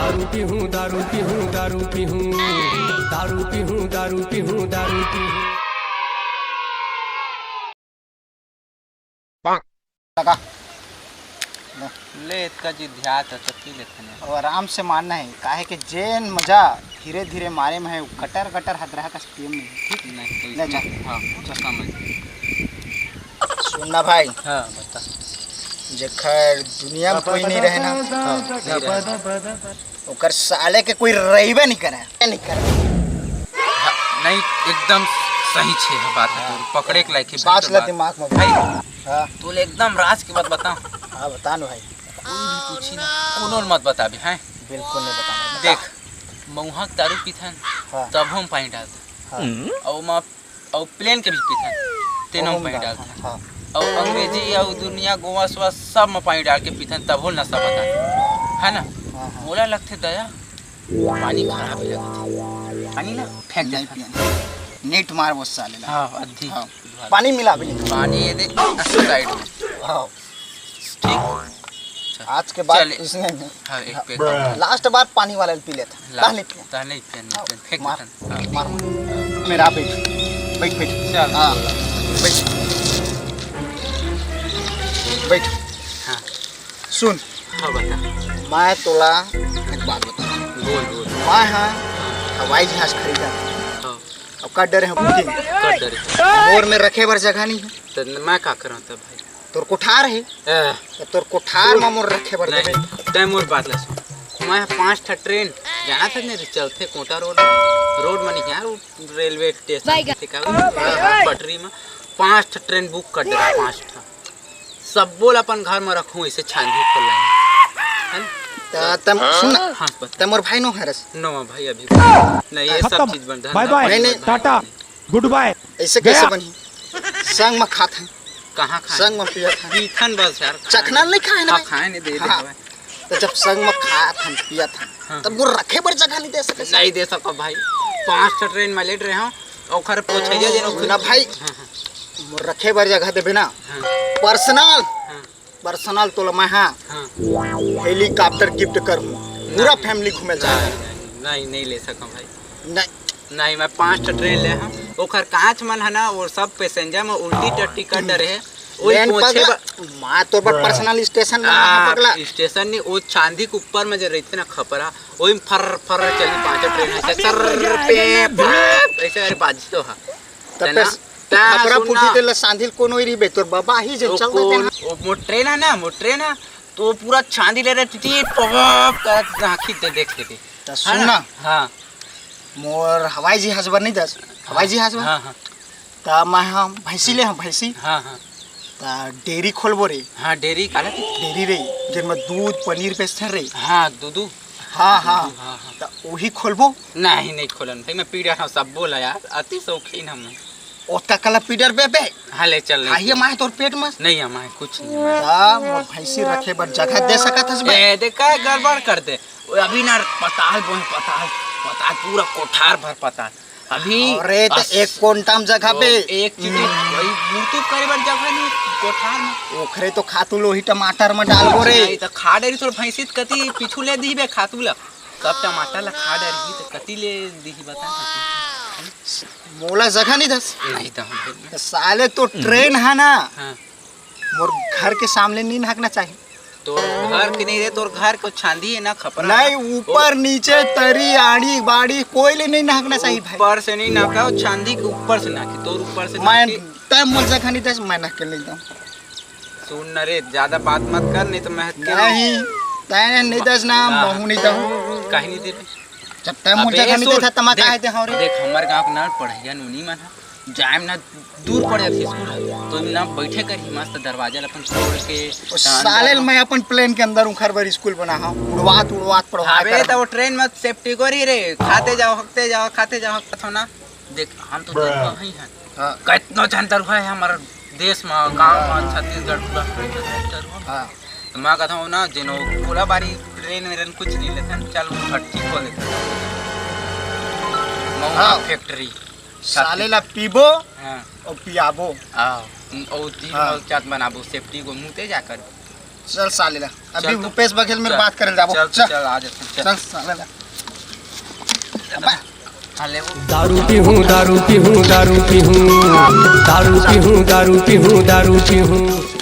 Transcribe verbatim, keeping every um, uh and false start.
दारू पीहूँ, दारू पीहूँ, दारू पीहूँ, दारू पीहूँ, दारू पीहूँ, दारू पीहूँ। लगा। ले, इतका जिद ध्यात है, तो पी लेथन यार। और आराम से मारना है, काहे के जेन मजा धीरे धीरे मारे में है, वो कटर कटर हदरा का पीएम नहीं, ठीक? नहीं, तो ले इसमें, जा। हाँ, चश्मा में। सुनना भाई। हाँ, बता। जेकर दुनिया में कोई नहीं रहे ना, हाँ, नहीं रहे। ओकर साले के कोई रहिबे नहीं करे, नहीं करे। हाँ, नहीं, एकदम सही छे है बात है तोर, पकड़े के लायक है, बात सही ला बात। दिमाग में। भाई, हाँ। तू ले एकदम राज की बात बता। हाँ, बता ना भाई। कोई भी पूछी ना, कोनो ल मत बताबे, हैं? बिल्कुल नहीं बताना। देख, मउहा के दारू पीथन, हाँ। तब हम पानी डालथन। हाँ। और मा अउ प्लेन के भी पीथन, तेनो ओहो में पानी में डाल, डालथन। हाँ। अउ अंग्रेजी अउ दुनिया गोवा सोवा सब में पानी डाल के पीथन, तभो नशा बता, है ना? हाँ, हाँ। मोला लगथे दया, पानी खराब ही लगथे। पानी ना फेंक नहीं देथन। पियन। नेट मार वो साले ला। हाँ, अद्धी। हाँ। पानी मिला भी नहीं। पानी ये दे, साइड में। हाँ। ठीक? अच्छा। आज के बाद चल। इसने हाँ, एक पे कम। लास्ट बार पानी वाला पी लेता। ला। ताहले पिया। ताहले पिया, नहीं हाँ, पिया। फेंक मार, देता। हाँ। मार, मार। मेरा बैठ। बैठ, बैठ। चल। हाँ। बैठ। बैठ। हाँ। सुन। हाँ, बता। मैं तोला एक बात बता। बोल, बोल। मैं हाँ हवाई जहाज खरीदा। हाँ। अब कर डरे हैं बुकिंग। कर डरे। मोर में रखे बर जगह नहीं है। तो मैं का करूँ तब भाई? तोर कोठार हे। ए। त तोर कोठार म मोर रखे बर देबे। नहीं, तैं मोर बात ला सुन। मैं पांच ठा ट्रेन, जाना था नहीं, चलथे कोटा रोड, रोड म नहीं यार, वो रेलवे स्टेशन बाय गा- से का, पटरी म पांच ठा ट्रेन बुक कर दे, पांच ठा। सब्बो ला अपन घर म रखूं, ऐसे छांदी खोल लाए। है ना? त तम सुन ना। हाँ, बस। तै मोर भाई नो हरस। नो भाई, अभी नहीं, ये सब खत्म। चीज बंद है। बाय बाय। नहीं, नहीं। टाटा। गुड बाय। ऐसे कैसे गया। बनी? संग में खात हैं। कहाँ खाए? संग में पियत हैं। पीथन बस यार। चखना नहीं खाए ना हाँ, भाई? खाए नहीं दे दे हाँ। हमें। तो जब संग में खात हैं, पियत हैं, हाँ। तब वो रखे बर जगह नहीं दे सके। नहीं दे सको भाई। पांच ठो ट्रेन में लेट रहे हो, ओखर पोछे जे जेनो ना भाई। हाँ, हाँ। वो रखे बर जगह देबे ना। हाँ। पर्सनल। हाँ। पर्सनल तोला मैं हाँ हाँ। हेलीकॉप्टर गिफ्ट करूँ, पूरा नहीं। फैमिली घूमे नहीं, जाए। नहीं, नहीं, नहीं ले सकम भाई। नहीं। नहीं, मैं पांच ठो ट्रेन ले हाँ, ओखर कांच मन है ना, वो सब पैसेंजर में उल्टी टट्टी कर डरे है। वही ट्रेन पहुंचे पगला, बा- माँ तोर पर हाँ। पर्सनल स्टेशन बना है हाँ, पगला। स्टेशन नहीं, वो चांदी के ऊपर में जो रहते ना खपरा, वही में फर फर चली पांचों ट्रेन ऐसे सर पे पे ऐसे अरे बाजी तो हाँ। तब है ना? फिर ता खपरा सुन फूटी ना। तेला सांधिल कोनो ही रहिबे, तोर बाबा ही जे वो चल देते कौन, हैं। वो मोर ट्रेन है ना, मोर ट्रेन है, तो वो पूरा चांदी ले रहे टीटी पप करत आँखी दे देख लेते। त है सुन ना? ना। हाँ। मोर हवाई जहाज बर नहीं दस, हवाई हाँ, जहाज बर। हाँ, हाँ। त मैं हम भैंसी ले हम भैंसी। हाँ, हाँ। त डेयरी खोलबो रे। हाँ, डेयरी काला थे? डेयरी रे, जेन में दूध, पनीर बेचथे रे। हाँ, दूधू। हाँ, हाँ। दूधू, हाँ, हाँ। त वही खोलबो। नहीं, नहीं खोलन भाई, मैं पी रहा हूँ, सब बोला यार, अति शौकीन हम। ओतका कला पी डरबे बे। हाँ, ले चल, ले हाँ, ये चल। माय तोर पेट में। नहीं, हमारे कुछ नहीं है। ता मोर भैंसी रखे बर जगह दे सकत हस बे? ए, देख, का गड़बड़ कर दे। ओ, अभी ना पताल बोए, पताल, पताल, पूरा कोठार भर पताल। अभी अरे, तो अस-, एक कोंटा में जगह ओ, बे। एक चीटी, हम्म। वही मुतु करे बर जगह नहीं, कोठार में। ओखरे तो खातू लोही टमाटर में डालबो रे। नहीं, तो खा डरी तोर भैंसी त कती पीछू ले दी बे खातू ला। कब टमाटर ला खा डरही, तो कती ले दीही बता। मोला जगह नहीं दस। नहीं तो हम तो साले तो ट्रेन है ना, हाँ। मोर घर के सामने नहीं नाकना चाहिए। तोर घर के नहीं रे, तोर घर को छांदी है ना खपरा। नहीं, ऊपर, नीचे, तरी, आड़ी, बाड़ी, कोई ले नहीं नाकना चाहिए भाई। ऊपर से नहीं नाका, वो छांदी के ऊपर से नाकी, तोर ऊपर से मैं, नाकी। तय मोर जगह नहीं दस, मैं नाक के नहीं दऊँ। सुन न रे, ज्यादा बात मत कर, नहीं तो मैं हत्या नहीं, तय नहीं दस ना, हाँ। महू नहीं दऊँ। काहे नहीं दे? जब तय मोर अबे जगह नहीं सुन, देता, त मैं देख, काहे दे हौं रे? देख, हमर गाँव के ना पढ़ैया नूनी मन ह, जाए में ना दूर पड़ जाथे स्कूल ह, तो ना बैठे करही मस्त दरवाजा ल अपन खोल के, ओ त अंदर साले ल म मैं अपन प्लेन के अंदर उखर बर स्कूल बना हूँ, उड़वात उड़वात पढ़वाए अबे कर। त वो ट्रेन में सेफ्टी गोरी रे, खाते जाओ, हकते जाओ, खाते जाओ, हकत हो ना। देख, हम तो दरुआ ही हैं। हाँ। कितनो झन दरुआ है हमारे देश में, गाँव में, छत्तीसगढ़ पूरा दरुआ। हाँ। तो मैं कहता हूँ ना, जेनो कोला बारी ट्रेन वेरन कुछ नहीं लेते हैं, चल वो भट्टी खोल देते हैं। महुआ हाँ। फैक्ट्री। साले ला पीबो हाँ। और पियाबो। हाँ। और तीन हाँ। और चार बनाबो, सेफ्टी को मुँह ते जाकर। चल साले ला। अभी चल तो। भूपेश बघेल मेर चल। बात करे जाबो। चल, चल। चल, आ जाते हैं, चल। चल साला ला। हाँ, ले वो। दारू पीहूँ, दारू पीहूँ, दारू पीहूँ, दारू पीहूँ, दारू पीहूँ, दारू पीहूँ।